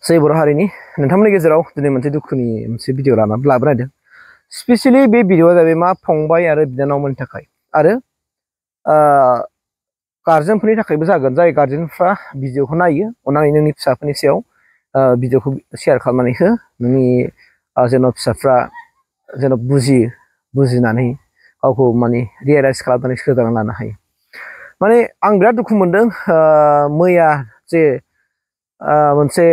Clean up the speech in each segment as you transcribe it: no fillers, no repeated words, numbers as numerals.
जै बर' हारिनि नोंथांमोननि गेजेराव दिनै मोनसे दुखुनि मोनसे भिडिअ लानानै लाबोनायदों। स्पेसियेलि बे भिडिअआ जाबाय मा फंबाय आरो बिनानावमोननि थाखाय आरो गार्जेनफोरनि थाखायबो जागोन। जाय गार्जेनफ्रा भिडिअखौ नायो अननानै नोंनि फिसाफोरनि सायाव भिडिअखौ शेयार खालामनानै हो। नोंनि जेन' फिसाफ्रा जेन' बुजिनानै गावखौ माने रियेलाइज खालामनानै सोदांना लानो हायो। माने आं बिराद दुखु मोनदों मैया जे मोनसे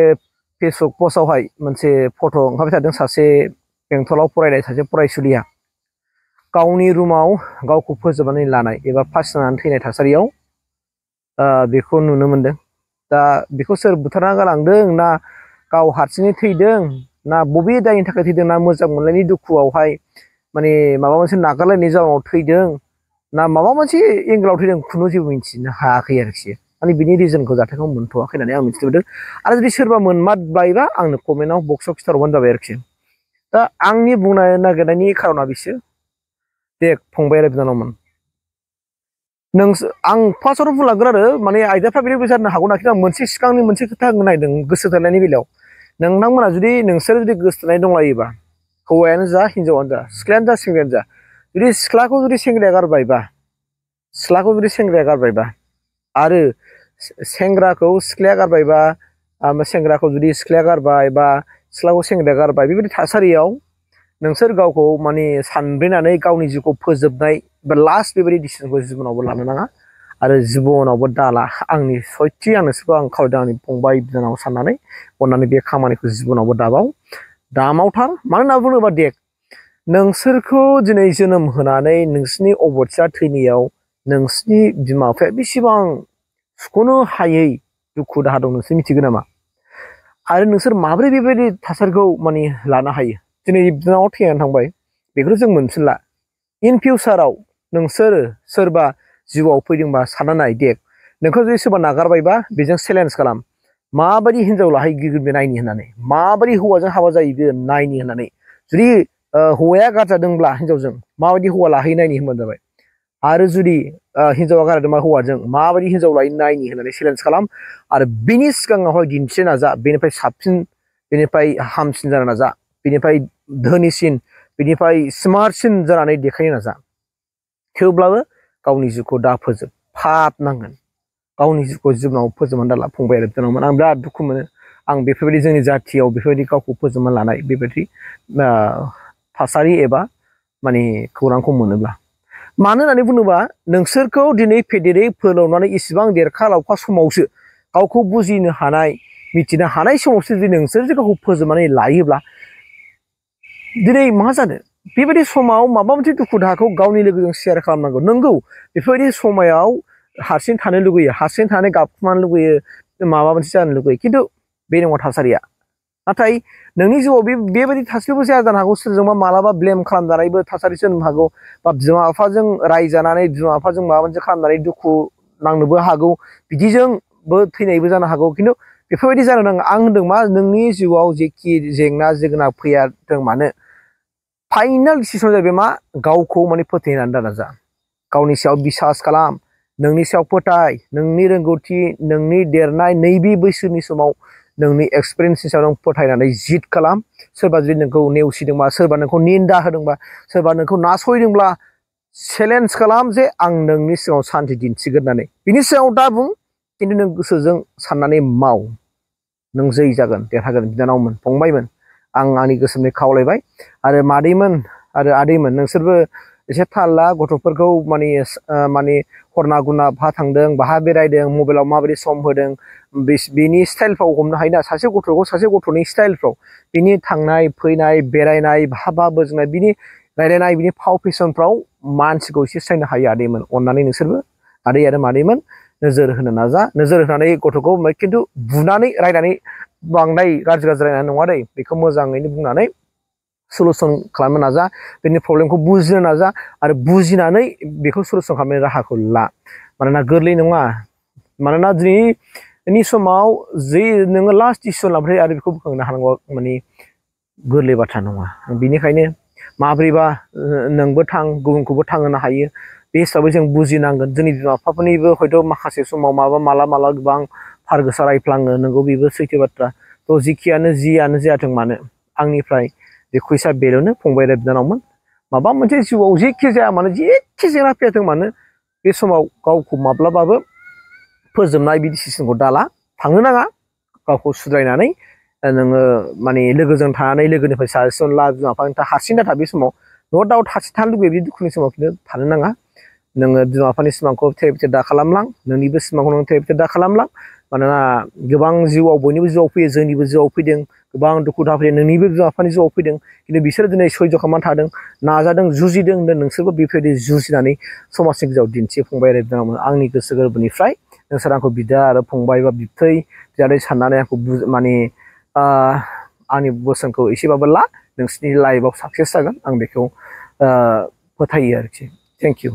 फेसबुक पस्टआवहाय मोनसे फट' ओंखारबाय थादों। सासे बेंटलाव फरायनाय सासे फरायसुलिया गावनि रुमाव गावखौ फोजोबनानै लानाय एबा फासि जानानै थैनाय थासारियाव बेखौ नुनो मोनदों। दा बेखौ सोर बुथारना गालांदों, ना गाव हारसिङै थैदों, ना बबे दायनि थाखाय थैदों, ना मोजां मोननायनि दुखुआवहाय माने माबा मोनसे नागारलायनायनि जाउनाव थैदों, ना माबा मोनसे एंगेलाव थैदों, खुनु जेबो मिन्थिनो हायाखै आरोखि। माने बिनि रिजनखौ जाथायखौ मोनथ'वाखै होननानै आं मिथिनो मोनदों। आरो जुदि सोरबा मोनमारबायबा आंनो कमेन्टआव बक्सआव खिन्थाहरबानो जाबाय आरोखि। दा आंनि बुंनो नागिरनायनि खारना बिसो दे फंबाय आरो बिनानावमोन, आं फार्स्टआवनो बुंलांगोन आरो माने आयदाफ्रा बेलेग जानो हागौ ना, खिन्थु आं मोनसे सिगांनि मोनसे खोथा होनो नागिरदों गोसो थोलायनायनि बेलायाव। नोंथांमोना जुदि नोंसोर जुदि गोसोथोनाय दंलायोबा, हौवायानो जा हिन्जावानो जा सिख्लायानो जा सेंग्रायानो जा, जुदि सिख्लाखौ जुदि सेंग्राया गारबायबा आरो सेंग्राखौ सिख्लाया गारबायबा, सेंग्राखौ जुदि सिख्लाया गारबाय बा सिख्लाखौ सेंग्राया गारबाय, बेबायदि थासारियाव नोंसोर गावखौ माने सानब्रेनानै गावनि जिउखौ फोजोबनाय बा लास्ट बेबायदि डिसिसनखौ जिबनावबो लानो नाङा आरो जिबनावबो दाला। आंनि सयथि आं नोंसोरखौ आं खावलायदों, आंनि फंबाय बिनानाव साननानै अननानै बे खामानिखौ जिबनावबो दामावथार। मानो होनना बुङोबा दे नोंसोरखौ दिनै जोनोम होनानै नोंसिनि अबथिया थैनायाव नोंसिनि बिमा बिफाया बेसेबां सुख'नो हायै दुखु दाहा दं नोंसोर मिथिगोन नामा? आरो नोंसोर माबोरै बेबायदि थासारिखौ माने लानो हायो? दिनै बिनानावा थैनानै थांबाय, बेखौथ' जों मोनफिनला। इन फिउचाराव नोंसोर सोरबा जिउआव फैदोंबा सानना नाय दे, नोंखौ जुदि सोरबा नागारबायबा बेजों चेलेन्ज खालाम, माबायदि हिन्जाव लाहैगोन बे नायनि होननानै, माबायदि हौवाजों हाबा जाहैगोन नायनि होननानै। जुदि हौवाया गारजादोंब्ला हिन्जावजों माबायदि हौवा लाहै नायनि होनबानो जाबाय। आरो जुदि हिन्जावा गारदोंबा हौवाजों माबायदि हिन्जाव लायै नायनि होननानै चेलेन्ज खालाम। आरो बिनि सिगाङावहाय दिन्थिनो नाजा, बेनिफ्राय साबसिन, बेनिफ्राय हामसिन जानो नाजा, बेनिफ्राय धोनिसिन, बेनिफ्राय स्मार्टसिन जानानै देखायनो नाजा। थेवब्लाबो गावनि जिउखौ दा फोजोबफाबनांगोन, गावनि जिउखौ जिबनाव फोजोबनानै दाला फंबाय आरो बिनानावमोन। आं बिराद दुखु मोनो, आं बेफोरबायदि जोंनि जाथियाव बेफोरबायदि गावखौ फोजोबना लानाय बेबायदि थासारि एबा माने खौरांखौ मोनोब्ला। मानो होननानै बुङोबा नोंसोरखौ दिनै फेदेरै फोलावनानै इसिबां देरखा लावखा समावसो गावखौ बुजिनो हानाय, मिथिनो हानाय समावसो जुदि नोंसोर गावखौ फोजोबनानै लायोब्ला दिनै मा जानो? बेबायदि समाव माबा मोनसे दुखु दाहाखौ गावनि लोगोजों शेयार खालामनांगौ। नंगौ, बेफोरबायदि समायाव हारसिं थानो लुगैयो, हारसिं थानानै गाबखुमानो लुगैयो, माबा मोनसे जानो लुगैयो, खिन्थु बे नङा थासारिया। नाथाय नोंनि जिउआव बेबायदि थासारिबो जाया जानो हागौ, सोरजोंबा मालाबा ब्लेम खालामजानायबो थासारि जानो हागौ, बा बिमा बिफाजों रायजानानै बिमा बिफाजों माबा मोनसे खालामनानै दुखु नांनोबो हागौ, बिदिजोंबो थैनायबो जानो हागौ। खिन्थु बेफोरबायदि जानो नाङा। आं होनदों मा, नोंनि जिउआव जेखि जेंना जेंना फैयाथों मानो, फाइनाल डिसिसन जाहैबाय मा, गावखौ माने फोथायनानै दानाजा, गावनि सायाव बिसास खालाम, नोंनि सायाव फोथाय, नोंनि रोंगौथि, नोंनि देरनाय नैबे बैसोनि समाव नोंनि एक्सपिरियेन्सनि सायाव नों फोथायनानै जिद खालाम। सोरबा जुदि नोंखौ नेवसिदोंबा, सोरबा नोंखौ निन्दा होदोंबा, सोरबा नोंखौ नासयदोंब्ला चेलेन्ज खालाम जे आं नोंनि सिगाङाव सान्थि दिन्थिगोन होननानै। बिनि सिगाङाव दा बुं, खिन्थु नों गोसोजों साननानै माव, नों जै जागोन, देरहागोन। बिनानावमोन, फंबायमोन, आं आंनि गोसोनि खावलायबाय। आरो मादैमोन आरो आदैमोन, नोंसोरबो एसे थाल ला गथ'फोरखौ, माने हरना गुना बहा थांदों, बहा बेरायदों, मबाइलाव माबायदि सम होदों, बिनि स्टाइलफ्राव हमनो हायोना सासे गथ'खौ, सासे गथ'नि स्टाइलफ्राव, बिनि थांनाय फैनाय, बेरायनाय, बहा बोजोंनाय, बिनि रायलायनाय, बिनि फाव फेसनफ्राव मानसिखौ एसे सिनायनो हायो। आदैमोन, अननानै नोंसोरबो आदै आरो मादैमोन नोजोर होनो नाजा। नोजोर होनानै गथ'खौ खिन्थु बुनानै रायनानै बांद्राय गाज्रि रायनाय नङा दै, बेखौ मोजाङैनो बुंनानै सलुसन खालामनो नाजा, बेनि प्रब्लेमखौ बुजिनो नाजा, आरो बुजिनानै बेखौ सलुसन खालामनायनि राहाखौ ला। मानोना गोरलै नङा, मानोना दिनैनि समाव जि नोङो लास्ट डिसिसन लाबाथाय आरो बेखौ बोखांनो हानांगौ माने गोरलै बाथ्रा नङा। बेनिखायनो माब्रैबा नोंबो थां, गुबुनखौबो थांहोनो हायो, बे हिसाबै जों बुजिनांगोन। जोंनि बिमा बिफाफोरनिबो हयथ' माखासे समाव मालाबा गोबां फार गोसा रायफ्लाङो, नोंगौ बेबो सैथो बाथ्रा। थ' जियानो जायाथों मानो आंनिफ्राय रिकुवेस्टआ बेल'नो फंबाय आरो बिनानावमोन माबा मोनसे जिउआव जेखि जाया मानो जेखि जेंना फैयाथों मानो बे समाव गावखौ माब्लाबाबो फोजोबनाय बि डिसिसनखौ दाला थांनो नाङा गावखौ सुद्रायनानै नोङो माने लोगोजों थानानै लोगोनिफ्राय साजेसन ला बिमा बिफानि हारसिं दाथा बे समाव न' दाउट हारसिं थानो लुबैयो बे दुखुनि समाव खिन्थु थानो नाङा नोङो बिमा बिफानि सिमांखौ थेर बेथेर दा खालामलां नोंनिबो सिमांखौ नों थेर बेथेर दा खालामलां मानोना गोबां जिउआव बयनिबो जिउआव फैयो जोंनिबो जिउआव फैदों गोबां दुखु दाहा फैदों नोंनिबो बिमा बिफानि जिउआव फैदों खिन्थु बिसोर दिनै सैज' खालामनानै थादों नाजादों जुजिदों नोंसोरबो बेफोरबायदि जुजिनानै समाजनि गेजेराव दिन्थिफुंबाय आरो बिनानावमोन आंनि गोसो गोरबोनिफ्राय नोंसोर आंखौ बिदा आरो फंबाय बा बिबथै बियादै साननानै आंखौ माने आंनि बोसोनखौ एसेबाबो ला नोंसोरनि लाइफआव साक्सेस जागोन आं बेखौ फोथायो आरोखि थेंक इउ